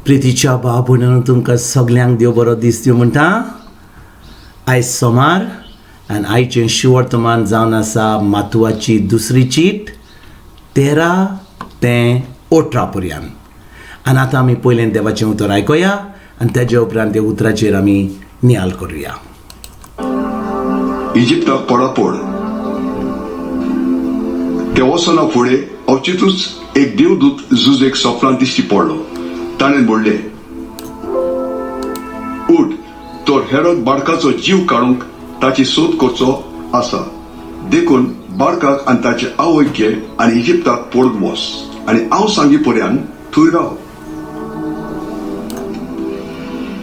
प्रितीच्या भाव भयणीनो, तुमकां सगल्यांक देव बरो दीस दिवं म्हणटा. आयज सोमार आनी आयचें शिवर्तमान जावन आसा मातुवाची दुसरी चीट 13 ते 18 पर्यंत. आनी आतां आमी पयलें देवाचें उतर आयकुया आनी तेज्या उपरांत त्या उतराचेर आमी नियाल करुया. इजिप्ताक पडापड ते वचना फुडें अवचितूच एक देवदूत जुजेक सपनांत दिश्टी पडलो. ताणें म्हणलें, उठ, तर हेरोद बाळकाचो जीव काडूंक ताची सोद करचो आसा, देखून बाळकाक आनी ताचे आवयक घे आनी इजिप्ताक पडून वच आनी हांव सांगी पर्यंत थंय राव.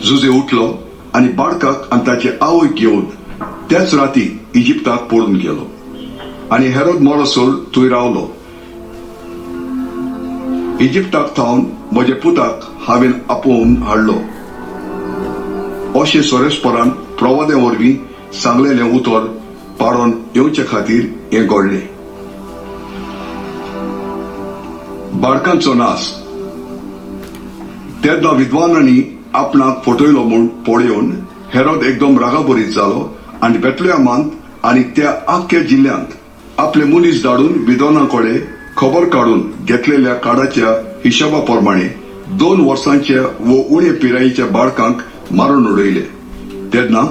जुजे उठलो आनी बाळकाक आनी ताचे आवयक घेवन त्याच राती इजिप्ताक पळून गेलो आनी हेरोद मरसर थंय रावलो. इजिप्ताक थावन म्हज्या पुताक हांवें आपोवन हाडलो अशें सोरेस्परान प्रवाद्या वरवीं सांगलेलें उतर पाडोन येवचे खातीर हें घडलें. बाळकांचो नाश. तेन्ना विद्वानांनी आपणाक फटयलो म्हूण पळोवन हेरोद एकदम रागाभरीत जालो आनी बेतलेहमांत आनी त्या आख्ख्या जिल्ल्यांत आपले मनीस धाडून विद्वानां कडेन खबर काडून घेतलेल्या काडाच्या हिशोबा प्रमाणे 2 वर्सांच्या वो उणे पिरायेच्या बाळकांक मारून उडयले. तेन्ना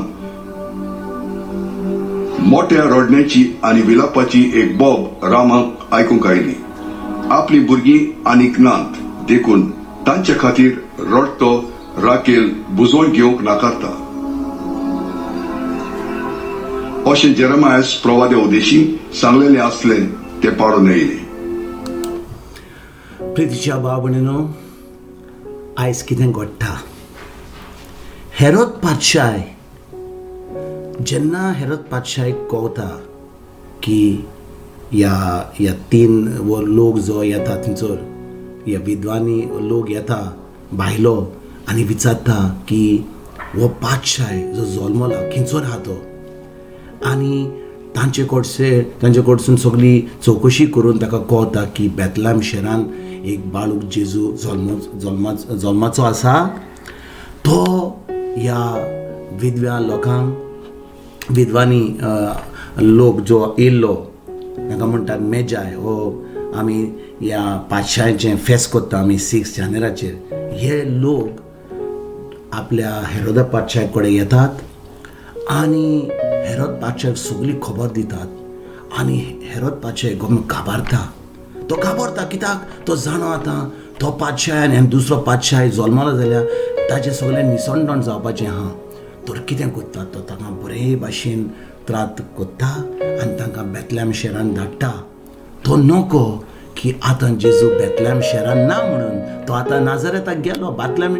मोठ्या रडण्याची आनी विलापाची एक बोब रामाक आयकूंक आयली. आपली भुरगीं आनीक नात देखून तांचे खातीर रडतो राकेल बुजवण घेवंक नाकारता अशें जेरेमायस प्रवाद्या उदेशी सांगलेलें आसलें तें पाडून येयलें. प्रितीच्या भाव भयणीनो, आयज कितें घडटा? हेरोद पातशाय जेन्ना हेरोद पातशाय कवता की ह्या ह्या 3 लोक जो येता थंयसर, ह्या विद्वानी लोक येता भायलो आनी विचारता की हो पातशाय जो जल्मला खंयसर आहा तो, आनी तांचे कडसून सगळी चवकशी करून ताका कळटा की बेतलाम शहरान एक बाळूक जेजू जल्माचो आसा. तो ह्या विधव्या लोकांक, विद्वानी लोक जो येयल्लो ताका म्हणटात मेजाय, हो आमी ह्या पातशायचें फेस्त करता आमी 6 जानेराचेर. हे लोक आपल्या हेरोदा पातशाय कडेन येतात आनी हेरोद पातशाक सगळी खबर दितात आनी हेरोद पातशाय गोम काबारता. तो काबारता कित्याक? तो जाणो आतां तो पातशाय आनी दुसरो पातशाय जल्मलो जाल्यार ताचें सगळें निसंडण जावपाचें आहा. तर कितें करता तो तांकां बरे भाशेन त्रात करता आनी तांकां बेतलेम शहरान धाडटा. तो नको की आतां जेजू बेतलेम शहरान ना म्हणून तो आतां नाजरेताक गेलो,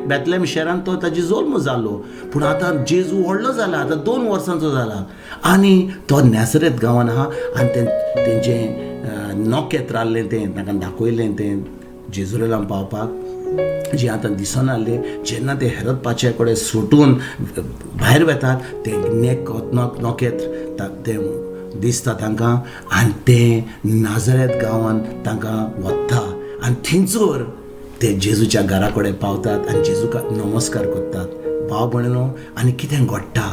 बेतलेम शहरान तो ताजी जल्म जालो, पूण आतां जेजू व्हडलो जाला, आतां 2 वर्सांचो जाला आनी तो नॅसरेत गांवान आहा. आनी तेंचें नोकेत्र आहलें तें तांकां दाखयलें तें जेजुरेलान पावपाक जें आतां दिसना आहलें. जेन्ना ते हेरोद पातशा कडेन सुटून भायर वेतात तें नोकेत्र तें दिसता तांकां आनी तें नाजरेत गांवान तांकां वता आनी थंयसर ते जेजूच्या घरा कडेन पावतात आनी जेजूक नमस्कार करतात. भाव भयणीनो, आनी कितें घडटा?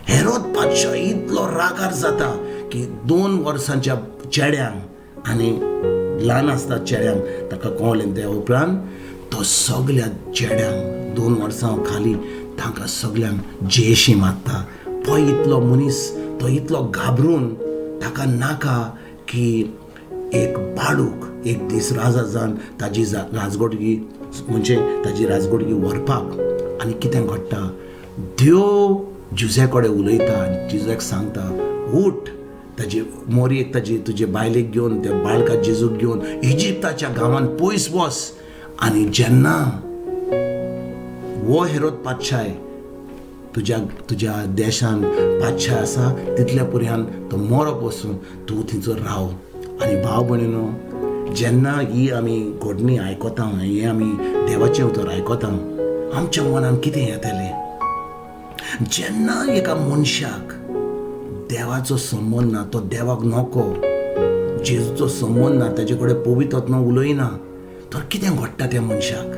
हेरोद पातशा इतलो रागार जाता की 2 वर्सांच्या चेड्यांक आनी ल्हान आसता चेड्यांक ताका कळ्ळें. त्या उपरांत तो सगल्या चेड्यांक 2 वर्सां खाली तांकां सगल्यांक जेशी मारता. पळय इतलो मनीस तो इतलो घाबरून ताका नाका की एक बाळूक एक दीस राजा जावन ताजी राजगोडगी म्हणजे ताजी राजगोडगी व्हरपाक. आनी कितें घडटा? देव जुजे कडेन उलयता आनी जुजेक सांगता, उठ, ताजी मोरयेक ताजी तुजे बायलेक घेवन त्या बाळका जेजूक घेवन इजिप्ताच्या गांवान पयस वच. आनी जेन्ना हो हेरोद पातशाय तुज्या तुज्या देशान पातशाय आसा तितल्या पर्यंत तो मरो पसून तूं थंयसर राव. आनी भाव भयणीनो, जेन्ना ही आमी घडणी आयकता, हे आमी देवाचें उतर आयकता, आमच्या मनान कितें येतलें? जेन्ना एका मनशाक देवाचो संबंद ना, तो देवाक नको, जेजूचो संबंद ना, ताजे कडेन पवित्र आत्मा उलयना, तर कितें घडटा त्या मनशाक?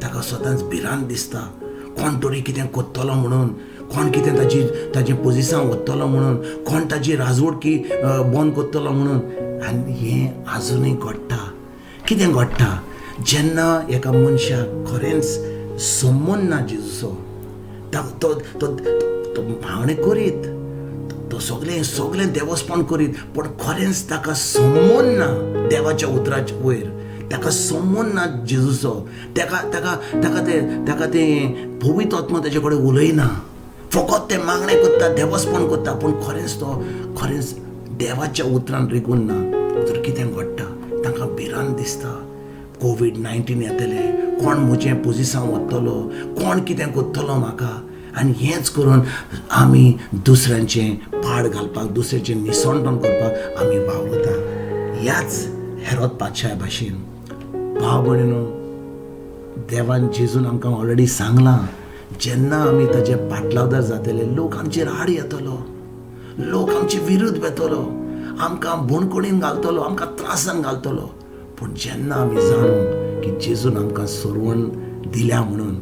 ताका सदांच भिरांत दिसता, कोण तरी कितें कोत्तलो म्हणून, कोण कितें ताजें पोजिसांव वतलो म्हणून, कोण ताजी राजवडकी बंद करतलो म्हणून. आनी हें आजुनूय घडटा. कितें घडटा जेन्ना एका मनशाक खरेंच संबंद ना जेजूचो, तो तो मागणें करीत, तो सगळें सगळें देवस्पण करीत, पूण खरेंच ताका संबंद ना देवाच्या उतराच्या वयर, ताका संबंद ना जेजूचो, ताका ताका ताका तें ताका तें पवित्र आत्मा ताजे कडेन उलयना. फकत तें मागणें करता, देवस्पण करता, पूण खरेंच तो खरेंच देवाच्या उतरान रिगून ना. तर कितें घडटा, तांकां भिरांत दिसता, कोवीड-19 येतलें, कोण म्हजें पोजिसांव वतलो, कोण कितें करतलो म्हाका. आनी हेंच करून आमी दुसऱ्यांचें पाड घालपाक, दुसऱ्याचें निसणटण करपाक आमी वावुरता. ह्याच हेरोद पातशाया भाशेन भाव भयणीनो, देवान जेजून आमकां ऑलरेडी सांगलां, जेन्ना आमी ताजे पाटलावदार जातले लोक आमचेर आड येतलो, लोक आमचे विरुद्ध येतलो, आमकां बोणकोणीन घालतलो, आमकां त्रासान घालतलो. पूण जेन्ना आमी जाणू की जेजून आमकां सोरवण दिल्या म्हणून,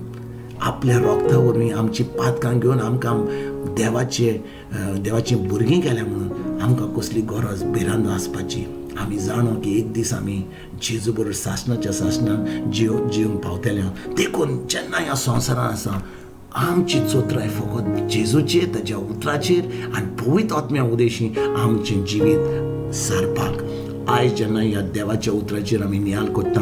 आपल्या रोगता वरवीं आमची पातकां घेवन आमकां देवाची भुरगीं केल्या म्हणून, आमकां कसली गरज भिरांत आसपाची. आमी जाणो की एक दीस आमी जेजू बरोबर सासणाच्या सासणान जिवंक पावतले. देखून जेन्ना ह्या संवसारान आसा आमची चोत्राय फकत जेजूचेर, ताज्या उतराचेर आनी पवित्र आत्म्या उदेशी आमचें जिवीत सारपाक. आयज जेन्ना ह्या देवाच्या उतराचेर आमी नियाल करता,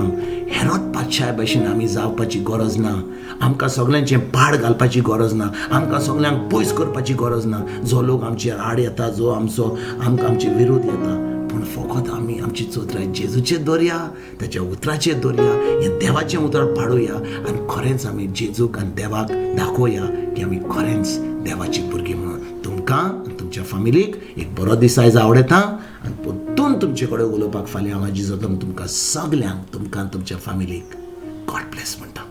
हेरोद पातशाया भशेन आमी जावपाची गरज ना, आमकां सगल्यांचें पाड घालपाची गरज ना, आमकां सगल्यांक पयस करपाची गरज ना. जो लोक आमचेर आड येता, जो आमचो आमकां आमचे विरोध येता, पूण फकत आमी आमची चोत्राय जेजूचेर दवरया, ताच्या उतराचेर दवरया, हें देवाचें उतर पाडुया आनी खरेंच आमी जेजूक आनी देवाक दाखोवया की आमी खरेंच देवाची भुरगीं म्हणून. तुमकां आनी तुमच्या फामिलीक एक बरो दीस आयज आवडटा आनी परतून तुमचे कडेन उलोवपाक फाल्यां हांव जेजू तुमकां सगल्यांक, तुमकां तुमच्या फामिलीक गॉड ब्लेस म्हणटा.